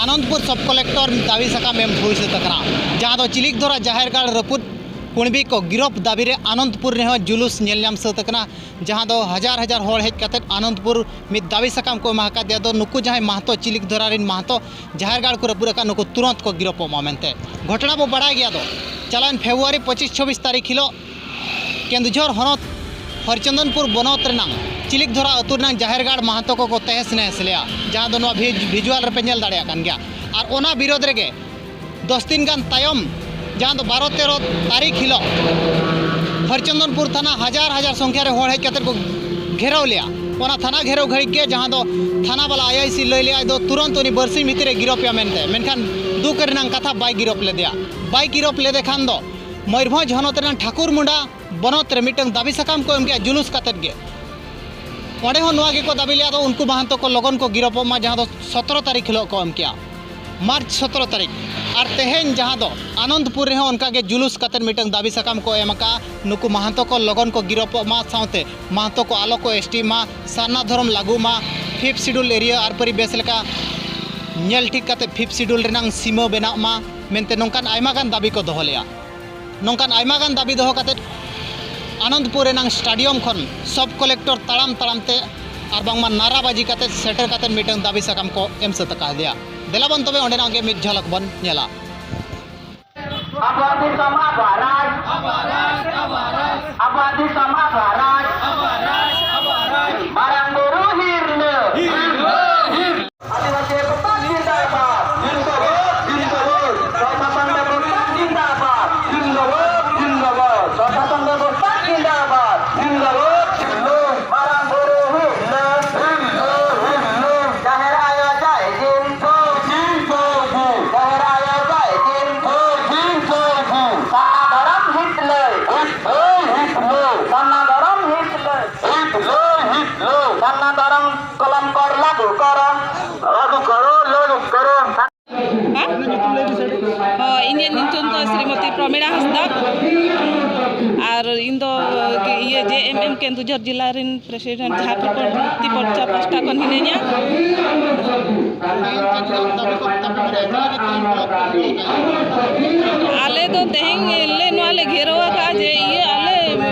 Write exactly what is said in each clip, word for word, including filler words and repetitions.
ᱟᱱᱚᱱᱫᱽᱯᱩᱨ ᱥᱚᱵᱽ ᱠᱚᱞᱮᱠᱴᱚᱨ ᱫᱟᱹᱵᱤ ᱥᱟᱠᱟᱢ ᱮᱢ ᱦᱩᱭ ᱥᱟᱹᱛ ᱟᱠᱟᱱᱟ, ᱡᱟᱦᱟᱸ ᱫᱚ ᱪᱤᱞᱤᱠ ᱫᱷᱚᱨᱟ ᱡᱟᱦᱮᱨ ᱜᱟᱲ ᱨᱟᱹᱯᱩᱫ ᱠᱩᱬᱵᱤ ᱠᱚ ᱜᱤᱨᱚᱯ ᱫᱟᱹᱵᱤ ᱨᱮ ᱟᱱᱚᱱᱫᱽᱯᱩᱨ ᱨᱮᱦᱚᱸ ᱡᱩᱞᱩᱥ ᱧᱮᱞ ᱧᱟᱢ ᱥᱟᱹᱛ ᱟᱠᱟᱱᱟ, ᱡᱟᱦᱟᱸ ᱫᱚ ᱦᱟᱡᱟᱨ ᱦᱟᱡᱟᱨ ᱦᱚᱲ ᱦᱮᱡ ᱠᱟᱛᱮ ᱟᱱᱚᱱᱫᱽᱯᱩᱨ ᱢᱤᱫ ᱫᱟᱹᱵᱤ ᱥᱟᱠᱟᱢ ᱠᱚ ᱮᱢᱟ ᱟᱠᱟᱫᱮᱭᱟ᱾ ᱫᱚ ᱱᱩᱠᱩ ᱡᱟᱦᱟᱸᱭ ᱢᱟᱦᱛᱚ, ᱪᱤᱞᱤᱠ ᱫᱷᱚᱨᱟ ᱨᱮᱱ ᱢᱟᱦᱛᱚ ᱡᱟᱦᱮᱨ ᱜᱟᱲ ᱠᱚ ᱨᱟᱹᱯᱩᱫ ᱟᱠᱟᱫ, ᱱᱩᱠᱩ ᱛᱩᱨᱚᱱᱛ ᱠᱚ ᱜᱤᱨᱚᱯᱚᱜ ᱢᱟ ᱢᱮᱱᱛᱮ᱾ ᱜᱷᱚᱴᱚᱱᱟ ᱵᱚ ᱵᱟᱲᱟᱭ ᱜᱮᱭᱟ, ᱫᱚ ᱪᱟᱞᱟᱣᱮᱱ ᱯᱷᱮᱵᱽᱨᱩᱣᱟᱨᱤ ᱯᱚᱸᱪᱤᱥ ᱪᱷᱚᱵᱵᱤᱥ ᱛᱟᱹᱨᱤᱠᱷ ᱦᱤᱞᱳᱜ ᱠᱮᱱᱫᱩᱡᱷᱚᱨ ᱦᱚᱱᱚᱛ ᱦᱚᱨᱤᱪᱚᱸᱫᱚᱱᱯᱩᱨ ᱵᱚᱱᱚᱛ ᱨᱮᱱᱟᱝ ᱪᱤᱞᱤᱠ ᱫᱷᱚᱨᱟ ᱟᱹᱛᱩ ᱨᱮᱱᱟᱝ ᱡᱟᱦᱮᱨ ᱜᱟᱲ ᱢᱟᱦᱟᱛᱚ ᱠᱚᱠᱚ ᱛᱮᱦᱮᱥ ᱱᱮᱦᱮᱥ ᱞᱮᱭᱟ, ᱡᱟᱦᱟᱸ ᱫᱚ ᱱᱚᱣᱟ ᱵᱷᱤᱡ-, ᱵᱷᱤᱡᱩᱣᱟᱞ ᱨᱮᱯᱮ ᱧᱮᱞ ᱫᱟᱲᱮᱭᱟᱜ ᱠᱟᱱ ᱜᱮᱭᱟ᱾ ᱟᱨ ᱚᱱᱟ ᱵᱤᱨᱳᱫᱷ ᱨᱮᱜᱮ ᱫᱚᱥ ᱫᱤᱱ ᱜᱟᱱ ᱛᱟᱭᱚᱢ, ᱡᱟᱦᱟᱸ ᱫᱚ ᱵᱟᱨᱚ ᱛᱮᱨᱚ ᱛᱟᱹᱨᱤᱠᱷ ᱦᱤᱞᱳᱜ ᱦᱚᱨᱤᱪᱚᱸᱫᱚᱱᱯᱩᱨ ᱛᱷᱟᱱᱟ ᱦᱟᱡᱟᱨ ᱦᱟᱡᱟᱨ ᱥᱚᱝᱠᱷᱟ ᱨᱮ ᱦᱚᱲ ᱦᱮᱡ ᱠᱟᱛᱮ ᱠᱚ ᱜᱷᱮᱨᱟᱣ ᱞᱮᱭᱟ᱾ ᱚᱱᱟ ᱛᱷᱟᱱᱟ ᱜᱷᱮᱨᱟᱣ ᱜᱷᱟᱹᱲᱤᱡ ᱜᱮ ᱡᱟᱦᱟᱸ ᱫᱚ ᱛᱷᱟᱱᱟ ᱵᱟᱞᱟ ᱟᱭ ᱟᱭ ᱥᱤ ᱞᱟᱹᱭ ᱞᱮᱫᱟᱭ ᱫᱚ ᱛᱩᱨᱚᱱᱛ ᱩᱱᱤ ᱵᱟᱨᱥᱤᱧ ᱵᱷᱤᱛᱤᱨ ᱨᱮ ᱜᱤᱨᱚᱯᱮᱭᱟ ᱢᱮᱱᱛᱮ, ᱢᱮᱱᱠᱷᱟᱱ ᱫᱩᱠ ᱨᱮᱱᱟᱜ ᱠᱟᱛᱷᱟ, ᱵᱟᱭ ᱜᱤᱨᱚᱯ ᱞᱮᱫᱮᱭᱟ᱾ ᱵᱟᱭ ᱜᱤᱨᱚᱯ ᱞᱮᱫᱮ ᱠᱷᱟᱱ ᱫᱚ ᱢᱚᱭᱩᱨᱵᱷᱚᱸᱡᱽ ᱦᱚᱱᱚᱛ ᱨᱮᱱᱟᱜ ᱴᱷᱟᱹᱠᱩᱨ ᱢᱩᱸᱰᱟ ᱵᱚᱱᱚᱛ ᱨᱮ ᱢᱤᱫᱴᱟᱝ ᱫᱟᱹᱵᱤ ᱥᱟᱠᱟᱢ ᱠᱚ ᱮᱢ ᱠᱮᱜᱼᱟ ᱡᱩᱞᱩᱥ ᱠᱟᱛᱮᱫ ᱜᱮ᱾ ᱚᱸᱰᱮ ᱦᱚᱸ ᱱᱚᱣᱟ ᱜᱮᱠᱚ ᱫᱟᱹᱵᱤ ᱞᱮᱜᱼᱟ, ᱫᱚ ᱩᱱᱠᱩ ᱢᱟᱦᱟᱱᱛᱚ ᱠᱚ ᱞᱚᱜᱚᱱ ᱠᱚ ᱜᱤᱨᱚᱯᱚᱜ ᱢᱟ, ᱡᱟᱦᱟᱸ ᱫᱚ ᱥᱚᱛᱨᱚ ᱛᱟᱹᱨᱤᱠᱷ ᱦᱤᱞᱳᱜ ᱠᱚ ᱮᱢ ᱠᱮᱜᱼᱟ, ᱢᱟᱨᱪ ᱥᱚᱛᱨᱚ ᱛᱟᱹᱨᱤᱠᱷ᱾ ᱟᱨ ᱛᱮᱦᱮᱧ ᱡᱟᱦᱟᱸ ᱫᱚ ᱟᱱᱚᱱᱫᱽᱯᱩᱨ ᱨᱮᱦᱚᱸ ᱚᱱᱠᱟ ᱜᱮ ᱡᱩᱞᱩᱥ ᱠᱟᱛᱮᱫ ᱢᱤᱫᱴᱟᱝ ᱫᱟᱹᱵᱤ ᱥᱟᱠᱟᱢ ᱠᱚ ᱮᱢ ᱟᱠᱟᱜᱼᱟ, ᱱᱩᱠᱩ ᱢᱟᱦᱟᱱᱛᱚ ᱠᱚ ᱞᱚᱜᱚᱱ ᱠᱚ ᱜᱤᱨᱚᱯᱚᱜ ᱢᱟ, ᱥᱟᱶᱛᱮ ᱢᱟᱦᱟᱱᱛᱚ ᱠᱚ ᱟᱞᱚ ᱠᱚ ᱮᱥ ᱴᱤ ᱢᱟ, ᱥᱟᱨᱱᱟ ᱫᱷᱚᱨᱚᱢ ᱞᱟᱹᱜᱩ ᱢᱟ, ᱯᱷᱤᱯᱛᱷ ᱥᱤᱰᱩᱞ ᱮᱨᱤᱭᱟ ᱟᱨ ᱯᱟᱹᱨᱤ ᱵᱮᱥ ᱞᱮᱠᱟ ᱧᱮᱞ ᱴᱷᱤᱠ ᱠᱟᱛᱮᱫ ᱯᱷᱤᱯᱛᱷ ᱥᱤᱰᱩᱞ ᱨᱮᱱᱟᱝ ᱥᱤᱢᱟᱹ ᱵᱮᱱᱟᱜ ᱢᱟ ᱢᱮᱱᱛᱮ ᱱᱚᱝᱠᱟᱱ ᱟᱭᱢᱟ ᱜᱟᱱ ᱫᱟᱹᱵᱤ ᱠᱚ ᱫᱚᱦᱚ ᱞᱮᱜᱼᱟ᱾ ᱱᱚᱝᱠᱟᱱ ᱟᱭᱢᱟ ᱜᱟᱱ ᱫᱟᱹᱵᱤ ᱫᱚᱦᱚ ᱠᱟᱛᱮᱫ ᱟᱱᱚᱱᱫᱽᱯᱩᱨ ᱨᱮᱱᱟᱝ ᱥᱴᱟᱰᱤᱭᱟᱢ ᱠᱷᱚᱱ ᱥᱚᱵᱽ ᱠᱚᱞᱮᱠᱴᱚᱨ ᱛᱟᱲᱟᱢ ᱛᱟᱲᱟᱢ ᱛᱮ ᱟᱨ ᱵᱟᱝᱢᱟ ᱱᱟᱨᱟᱵᱟᱡᱤ ᱠᱟᱛᱮᱫ ᱥᱮᱴᱮᱨ ᱠᱟᱛᱮᱫ ᱢᱤᱫᱴᱟᱝ ᱫᱟᱹᱵᱤ ᱥᱟᱠᱟᱢ ᱠᱚ ᱮᱢ ᱥᱟᱹᱛ ᱟᱠᱟᱫᱮᱭᱟ᱾ ᱫᱮᱞᱟ ᱵᱚᱱ ᱛᱚᱵᱮ ᱚᱸᱰᱮᱱᱟᱜ ᱜᱮ ᱢᱤᱫ ᱡᱷᱟᱞᱚᱠ ᱵᱚᱱ ᱧᱮᱞᱟ᱾ ᱟᱵᱚᱣᱟᱜ ᱫᱤᱥᱚᱢ ᱟᱵᱚᱣᱟᱜ ᱨᱟᱡᱽ᱾ ᱟᱵᱚᱣᱟᱜ ᱫᱤᱥᱚᱢ ᱟᱵᱚᱣᱟᱜ ᱨᱟᱡᱽ᱾ ᱢᱟᱨᱟᱝ ᱵᱩᱨᱩ ᱦᱤᱨᱞᱟᱹ᱾ ᱟᱹᱫᱤᱵᱟᱹᱥᱤ ᱮᱠᱚᱛᱟ ᱡᱤᱱᱫᱟᱵᱟᱫ᱾ ᱡᱤᱱᱫᱟᱵᱟᱫ, ᱡᱤᱱᱫᱟᱵᱟᱫ᱾ ᱥᱚᱥᱟᱥᱚᱱ ᱵᱮᱵᱚᱥᱛᱷᱟ ᱡᱤᱱᱫᱟᱵᱟᱫ᱾ ᱡᱤᱱᱫᱟᱵᱟᱫ, ᱡᱤᱱᱫᱟᱵᱟᱫ᱾ ᱥᱚᱥᱟᱥᱚᱱ ᱵᱮᱵᱚᱥᱛᱷᱟ ᱡᱤᱱᱫᱟᱵᱟᱫ᱾ ᱡᱤᱱᱫᱟᱵᱟᱫ, ᱡᱤᱱᱫᱟᱵᱟᱫ᱾ ᱢᱟᱨᱟᱝ ᱵᱩᱨᱩ ᱦᱤᱨᱞᱟᱹ᱾ ᱦᱤᱨᱞᱟᱹ, ᱦᱤᱨᱞᱟᱹ᱾ ᱡᱟᱦᱮᱨ ᱟᱭᱳ ᱡᱟᱭ ᱡᱤᱱ᱾ ᱡᱟᱭ ᱡᱤᱱ, ᱡᱟᱭ ᱡᱤᱱ᱾ ᱡᱟᱦᱮᱨ ᱟᱭᱳ ᱡᱟᱭ ᱡᱤᱱ᱾ ᱡᱟᱭ ᱡᱤᱱ, ᱡᱟᱭ ᱡᱤᱱ᱾ ᱥᱟᱨᱱᱟ ᱫᱷᱚᱨᱚᱢ ᱦᱤᱛ ᱞᱟᱹᱭ᱾ ᱦᱤᱛ ᱞᱟᱹᱭ, ᱦᱤᱛ ᱞᱟᱹᱭ᱾ ᱥᱟᱨᱱᱟ ᱫᱷᱚᱨᱚᱢ ᱦᱤᱛ ᱞᱟᱹᱭ᱾ ᱦᱤᱛ ᱞᱟᱹᱭ, ᱦᱤᱛ ᱞᱟᱹᱭ᱾ ᱥᱟᱨᱱᱟ ᱫᱷᱚᱨᱚᱢ ᱠᱚᱞᱚᱢ ᱠᱚᱨ ᱞᱟᱹᱜᱩ ᱠᱚᱨᱚ᱾ ᱞᱟᱹᱜᱩ ᱠᱚᱨᱚ, ᱞᱟᱹᱜᱩ ᱠᱚᱨᱚ᱾ ᱦᱮᱸ? ᱦᱚᱸ, ᱤᱧᱟᱹᱜ ᱧᱩᱛᱩᱢ ᱫᱚ ᱥᱨᱤᱢᱚᱛᱤ ᱯᱨᱚᱢᱤᱲᱟ ᱦᱟᱸᱥᱫᱟ᱾ ᱟᱨ ᱤᱧ ᱫᱚ ᱤᱭᱟᱹ ᱡᱮ ᱮᱢ ᱮᱢ ᱠᱮᱱᱫᱩᱡᱷᱚᱨ ᱡᱮᱞᱟ ᱨᱮᱱ ᱯᱨᱮᱥᱤᱰᱮᱱᱴ ᱡᱟᱦᱟᱸ ᱯᱨᱚᱠᱚᱞᱯᱚ ᱢᱩᱠᱛᱤ ᱢᱳᱨᱪᱟ ᱯᱟᱦᱴᱟ ᱠᱷᱚᱱ ᱦᱤᱱᱟᱹᱧᱟ᱾ ᱟᱞᱮ ᱫᱚ ᱛᱮᱦᱮᱧ ᱞᱮ ᱱᱚᱣᱟ ᱞᱮ ᱜᱷᱮᱨᱟᱣ ᱟᱠᱟᱫᱼᱟ ᱡᱮ ᱤᱭᱟᱹ ᱟᱞᱮ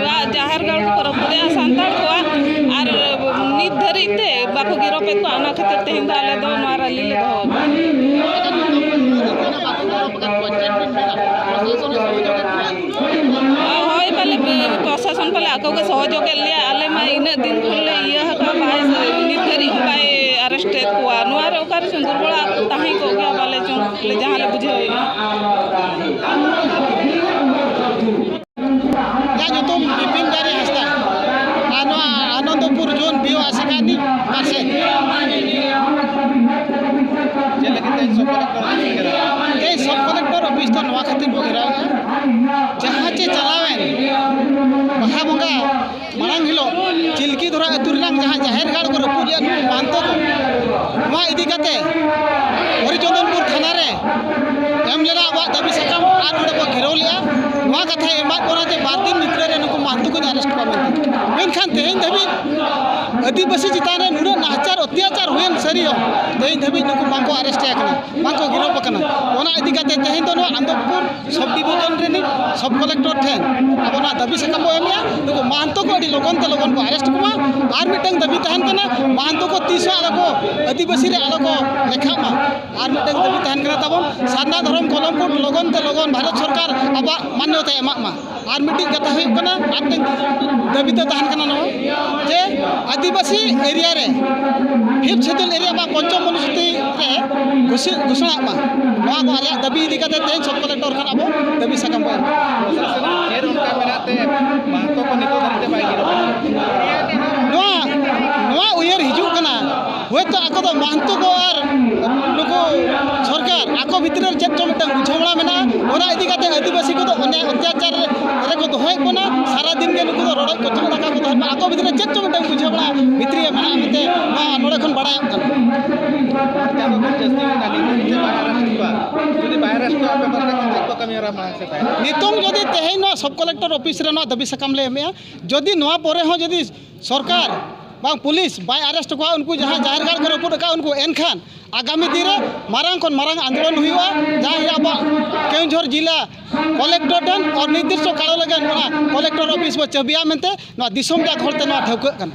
ᱡᱟᱦᱮᱨ ᱜᱟᱲ ᱠᱚ ᱨᱟᱹᱯᱩᱫᱮᱜᱼᱟ ᱥᱟᱱᱛᱟᱲ ᱠᱚᱣᱟᱜ, ᱟᱨ ᱱᱤᱛ ᱫᱷᱟᱹᱨᱤᱡ ᱛᱮ ᱵᱟᱠᱚ ᱜᱤᱨᱟᱹᱯᱮᱫ ᱠᱚᱣᱟ᱾ ᱚᱱᱟ ᱠᱷᱟᱹᱛᱤᱨ ᱛᱮᱦᱮᱧ ᱫᱚ ᱟᱞᱮ ᱫᱚ ᱱᱚᱣᱟ ᱨᱟᱹᱞᱤ ᱞᱮ ᱫᱚᱦᱚ ᱟᱠᱟᱫᱟ᱾ ᱦᱳᱭ, ᱯᱟᱞᱮ ᱯᱨᱚᱥᱟᱥᱚᱱ ᱯᱟᱞᱮ ᱟᱠᱚ ᱜᱮ ᱥᱚᱦᱚᱡᱳᱜ ᱮᱫ ᱞᱮᱭᱟ᱾ ᱟᱞᱮ ᱢᱟ ᱤᱱᱟᱹᱜ ᱫᱤᱱ ᱠᱷᱚᱱ ᱞᱮ ᱤᱭᱟᱹ ᱟᱠᱟᱫᱼᱟ, ᱵᱟᱭ, ᱱᱤᱛ ᱫᱷᱟᱹᱨᱤᱡ ᱦᱚᱸ ᱵᱟᱭ ᱟᱨᱮᱥᱴ ᱮᱫ ᱠᱚᱣᱟ᱾ ᱱᱚᱣᱟ ᱨᱮ ᱚᱠᱟᱨᱮ ᱥᱤᱸᱫᱩᱨ ᱵᱟᱲᱟ ᱛᱟᱦᱮᱸ ᱠᱚᱜ ᱜᱮᱭᱟ ᱯᱟᱞᱮ ᱪᱚᱝ, ᱡᱟᱦᱟᱸ ᱞᱮ ᱵᱩᱡᱷᱟᱹᱣᱮᱫᱼᱟ᱾ ᱤᱧᱟᱹᱜ ᱧᱩᱛᱩᱢ ᱵᱤᱯᱤᱱ ᱫᱟᱨᱮ ᱦᱟᱸᱥᱫᱟ᱾ ᱟᱨ ᱱᱚᱣᱟ ᱟᱱᱚᱱᱫᱚᱯᱩᱨ ᱡᱳᱱ ᱵᱤ ᱳ ᱟᱥᱮᱠᱟ ᱨᱤᱱᱤᱡ ᱯᱟᱨᱥᱮᱛ᱾ ᱪᱮᱫ ᱞᱟᱹᱜᱤᱫ ᱛᱮ ᱥᱚᱵ ᱠᱚᱞᱮᱠᱴᱚᱨ ᱚᱯᱷᱤᱥ ᱯᱮ ᱜᱷᱮᱨᱟᱣ? ᱛᱮᱦᱮᱧ ᱥᱚᱵ ᱠᱚᱞᱮᱠᱴᱚᱨ ᱚᱯᱷᱤᱥ ᱫᱚ ᱱᱚᱣᱟ ᱠᱷᱟᱹᱛᱤᱨ ᱵᱚ ᱜᱷᱮᱨᱟᱣᱮᱫᱼᱟ, ᱡᱟᱦᱟᱸ ᱪᱮ ᱪᱟᱞᱟᱣᱮᱱ ᱵᱟᱦᱟ ᱵᱚᱸᱜᱟ ᱢᱟᱲᱟᱝ ᱦᱤᱞᱳᱜ ᱪᱤᱞᱠᱤ ᱫᱷᱚᱨᱟ ᱟᱹᱛᱩ ᱨᱮᱱᱟᱜ ᱡᱟᱦᱟᱸ ᱡᱟᱦᱮᱨ ᱜᱟᱲ ᱠᱚ ᱨᱟᱹᱯᱩᱫ ᱞᱮᱫ ᱱᱩᱠᱩ ᱢᱟᱦᱟᱱᱛᱚ ᱠᱚ, ᱱᱚᱣᱟ ᱤᱫᱤ ᱠᱟᱛᱮ ᱦᱚᱨᱤᱪᱚᱸᱫᱚᱱᱯᱩᱨ ᱛᱷᱟᱱᱟ ᱨᱮ ᱮᱢ ᱞᱮᱱᱟ ᱟᱵᱚᱣᱟᱜ ᱫᱟᱹᱵᱤ ᱥᱟᱠᱟᱢ ᱟᱨ ᱚᱸᱰᱮ ᱠᱚ ᱜᱷᱮᱨᱟᱣ ᱞᱮᱫᱼᱟ᱾ ᱱᱚᱣᱟ ᱠᱟᱛᱷᱟᱭ ᱮᱢᱟᱫ ᱵᱚᱱᱟ ᱡᱮ ᱵᱟᱨ ᱫᱤᱱ ᱵᱷᱤᱛᱨᱤ ᱨᱮ ᱱᱩᱠᱩ ᱢᱟᱦᱟᱱᱛᱚ ᱠᱚᱧ ᱟᱨᱮᱥᱴ ᱠᱚᱣᱟ ᱢᱮᱱᱛᱮ᱾ ᱢᱮᱱᱠᱷᱟᱱ ᱛᱮᱦᱮᱧ ᱫᱷᱟᱹᱵᱤᱡ ᱟᱹᱫᱤᱵᱟᱹᱥᱤ ᱪᱮᱛᱟᱱ ᱨᱮ ᱱᱩᱱᱟᱹᱜ ᱱᱟᱦᱟᱪᱟᱨ ᱚᱛᱛᱟᱪᱟᱨ ᱦᱩᱭᱮᱱ ᱥᱟᱹᱨᱤ ᱦᱚᱸ ᱛᱮᱦᱮᱧ ᱫᱷᱟᱹᱵᱤᱡ ᱱᱩᱠᱩ ᱵᱟᱝᱠᱚ ᱟᱨᱮᱥᱴ ᱟᱠᱟᱱᱟ, ᱵᱟᱝᱠᱚ ᱜᱤᱨᱟᱹᱯ ᱟᱠᱟᱱᱟ᱾ ᱚᱱᱟ ᱤᱫᱤ ᱠᱟᱛᱮ ᱛᱮᱦᱮᱧ ᱫᱚ ᱱᱚᱣᱟ ᱟᱱᱚᱱᱫᱚᱯᱩᱨ ᱥᱚᱵ ᱰᱤᱵᱷᱤᱡᱚᱱ ᱨᱤᱱᱤᱡ ᱥᱚᱵ ᱠᱚᱞᱮᱠᱴᱚᱨ ᱴᱷᱮᱱ ᱟᱵᱚ ᱱᱚᱣᱟ ᱫᱟᱹᱵᱤ ᱥᱟᱠᱟᱢ ᱵᱚ ᱮᱢᱮᱜᱼᱟ, ᱱᱩᱠᱩ ᱢᱟᱦᱟᱱᱛᱚ ᱠᱚ ᱟᱹᱰᱤ ᱞᱚᱜᱚᱱ ᱛᱮ ᱞᱚᱜᱚᱱ ᱠᱚ ᱟᱨᱮᱥᱴ ᱠᱚᱢᱟ᱾ ᱟᱨ ᱢᱤᱫᱴᱟᱝ ᱫᱟᱹᱵᱤ ᱛᱟᱦᱮᱱ ᱠᱟᱱᱟ, ᱢᱟᱦᱟᱱᱛᱚ ᱠᱚ ᱛᱤᱥ ᱦᱚᱸ ᱟᱞᱚ ᱠᱚ ᱟᱹᱫᱤᱵᱟᱹᱥᱤ ᱨᱮ ᱟᱞᱚ ᱠᱚ ᱞᱮᱠᱷᱟᱜ ᱢᱟ᱾ ᱟᱨ ᱢᱤᱫᱴᱟᱝ ᱫᱟᱹᱵᱤ ᱛᱟᱦᱮᱱ ᱠᱟᱱᱟ ᱛᱟᱵᱚᱱ, ᱥᱟᱨᱱᱟ ᱫᱷᱚᱨᱚᱢ ᱠᱚᱞᱚᱢ ᱠᱳᱰ ᱞᱚᱜᱚᱱ ᱛᱮ ᱞᱚᱜᱚᱱ ᱵᱷᱟᱨᱚᱛ ᱥᱚᱨᱠᱟᱨ ᱟᱵᱚᱣᱟᱜ ᱢᱟᱱᱭᱚᱛᱟᱭ ᱮᱢᱟᱜ ᱢᱟ᱾ ᱟᱨ ᱢᱤᱫᱴᱤᱡ ᱠᱟᱛᱷᱟ ᱦᱩᱭᱩᱜ ᱠᱟᱱᱟ, ᱟᱨ ᱢᱤᱫᱴᱤᱡ ᱫᱟᱹᱵᱤ ᱫᱚ ᱛᱟᱦᱮᱱ ᱠᱟᱱᱟ ᱱᱚᱣᱟ ᱡᱮ ᱟᱹᱫᱤᱵᱟᱹᱥᱤ ᱮᱨᱤᱭᱟ ᱨᱮ, ᱯᱷᱤᱯᱛᱷ ᱥᱤᱰᱩᱞ ᱮᱨᱤᱭᱟ ᱵᱟ ᱯᱚᱧᱪᱚᱢ ᱚᱱᱩᱥᱩᱪᱤ ᱨᱮ ᱜᱷᱳᱥᱤ-, ᱜᱷᱳᱥᱚᱱᱟᱜ ᱢᱟ᱾ ᱱᱚᱣᱟ ᱠᱚ ᱟᱞᱮᱭᱟᱜ ᱫᱟᱹᱵᱤ ᱤᱫᱤ ᱠᱟᱛᱮ ᱛᱮᱦᱮᱧ ᱥᱚᱵ ᱠᱚᱞᱮᱠᱴᱚᱨ ᱠᱷᱚᱱ ᱟᱵᱚ ᱫᱟᱹᱵᱤ ᱥᱟᱠᱟᱢ ᱵᱚᱱ ᱮᱢᱟ᱾ ᱪᱮᱫ ᱚᱱᱠᱟ ᱢᱮᱱᱟᱜ ᱛᱮ ᱢᱟᱦᱟᱛᱚ ᱠᱚ ᱱᱤᱛᱚᱜ ᱫᱷᱟᱹᱨᱤᱡ ᱛᱮ ᱵᱟᱭ ᱜᱤᱨᱟᱹᱵᱟᱹᱫ ᱠᱟᱱᱟ? ᱱᱚᱣᱟ, ᱱᱚᱣᱟ ᱩᱭᱦᱟᱹᱨ ᱦᱤᱡᱩᱜ ᱠᱟᱱᱟ, ᱦᱳᱭᱛᱳ ᱟᱠᱚ ᱫᱚ ᱢᱟᱦᱟᱱᱛᱚ ᱠᱚ ᱟᱨ ᱱᱩᱠᱩ ᱥᱚᱨᱠᱟᱨ ᱟᱠᱚ ᱵᱷᱤᱛᱨᱤ ᱨᱮ ᱪᱮᱫ ᱪᱚ ᱢᱤᱫᱴᱟᱝ ᱵᱩᱡᱷᱟᱹᱣ ᱵᱟᱲᱟ ᱢᱮᱱᱟᱜᱼᱟ, ᱚᱱᱟ ᱤᱫᱤ ᱠᱟᱛᱮ ᱟᱹᱫᱤᱵᱟᱹᱥᱤ ᱠᱚᱫᱚ ᱚᱱᱮ ᱚᱛᱛᱟᱪᱟᱨ ᱨᱮᱠᱚ ᱫᱚᱦᱚᱭᱮᱫ ᱵᱚᱱᱟ, ᱥᱟᱨᱟ ᱫᱤᱱ ᱜᱮ ᱱᱩᱠᱩ ᱫᱚ ᱨᱚᱰᱚᱡ ᱠᱚᱪᱞᱚᱱ ᱟᱠᱟ ᱠᱚ ᱛᱟᱦᱮᱱ ᱢᱟ, ᱟᱠᱚ ᱵᱷᱤᱛᱨᱤ ᱨᱮ ᱪᱮᱫ ᱪᱚ ᱢᱤᱫᱴᱟᱝ ᱵᱩᱡᱷᱟᱹᱣ ᱵᱟᱲᱟ ᱵᱷᱤᱛᱨᱤ ᱨᱮ ᱢᱮᱱᱟᱜᱼᱟ ᱢᱮᱱᱛᱮ ᱱᱚᱣᱟ ᱱᱚᱰᱮ ᱠᱷᱚᱱ ᱵᱟᱲᱟᱭᱚᱜ ᱠᱟᱱᱟ᱾ ᱡᱟᱹᱥᱛᱤ ᱢᱮᱱᱟᱜᱼᱟ, ᱱᱤᱛᱚᱜ ᱪᱮᱫ ᱵᱟᱭ ᱟᱨᱮᱥᱴ ᱠᱚᱣᱟ? ᱡᱩᱫᱤ ᱵᱟᱭ ᱟᱨᱮᱥᱴ ᱠᱚᱣᱟ, ᱟᱯᱮ ᱯᱟᱦᱴᱟ ᱠᱷᱚᱱ ᱪᱮᱫ ᱠᱚ ᱠᱟᱹᱢᱤ ᱦᱚᱨᱟ ᱢᱟᱲᱟᱝ ᱥᱮᱫ ᱛᱟᱦᱮᱸ? ᱱᱤᱛᱚᱝ ᱡᱩᱫᱤ ᱛᱮᱦᱮᱧ ᱱᱚᱣᱟ ᱥᱚᱵ ᱠᱚᱞᱮᱠᱴᱚᱨ ᱚᱯᱷᱤᱥ ᱨᱮ ᱱᱚᱣᱟ ᱫᱟᱹᱵᱤ ᱥᱟᱠᱟᱢ ᱞᱮ ᱮᱢᱮᱜᱼᱟ, ᱡᱩᱫᱤ ᱱᱚᱣᱟ ᱯᱚᱨᱮ ᱦᱚᱸ ᱡᱩᱫᱤ ᱥᱚᱨᱠᱟᱨ ᱵᱟᱝ ᱯᱩᱞᱤᱥ ᱵᱟᱭ ᱟᱨᱮᱥᱴ ᱠᱚᱣᱟ, ᱩᱱᱠᱩ ᱡᱟᱦᱟᱸ ᱡᱟᱦᱮᱨ ᱜᱟᱲ ᱠᱚ ᱨᱟᱹᱯᱩᱫ ᱟᱠᱟᱫ, ᱩᱱᱠᱩ ᱮᱱᱠᱷᱟᱱ ᱟᱜᱟᱢᱤ ᱫᱤᱱ ᱨᱮ ᱢᱟᱨᱟᱝ ᱠᱷᱚᱱ ᱢᱟᱨᱟᱝ ᱟᱱᱫᱳᱞᱚᱱ ᱦᱩᱭᱩᱜᱼᱟ, ᱡᱟᱦᱟᱸ ᱦᱤᱞᱳᱜ ᱟᱵᱚᱣᱟᱜ ᱠᱮᱣᱚᱱᱡᱷᱚᱨ ᱡᱤᱞᱟ ᱠᱚᱞᱮᱠᱴᱚᱨ ᱴᱷᱮᱱ ᱟᱨ ᱱᱤᱨᱫᱤᱥᱴᱚ ᱠᱟᱞᱚ ᱞᱟᱹᱜᱤᱫ ᱚᱱᱟ ᱠᱚᱞᱮᱠᱴᱚᱨ ᱚᱯᱷᱤᱥ ᱵᱚ ᱪᱟᱹᱵᱤᱭᱟ ᱢᱮᱱᱛᱮ ᱱᱚᱣᱟ ᱫᱤᱥᱚᱢ ᱨᱮᱭᱟᱜ ᱦᱚᱲ ᱛᱮ ᱱᱚᱣᱟ ᱴᱷᱟᱹᱣᱠᱟᱹᱜ ᱠᱟᱱᱟ᱾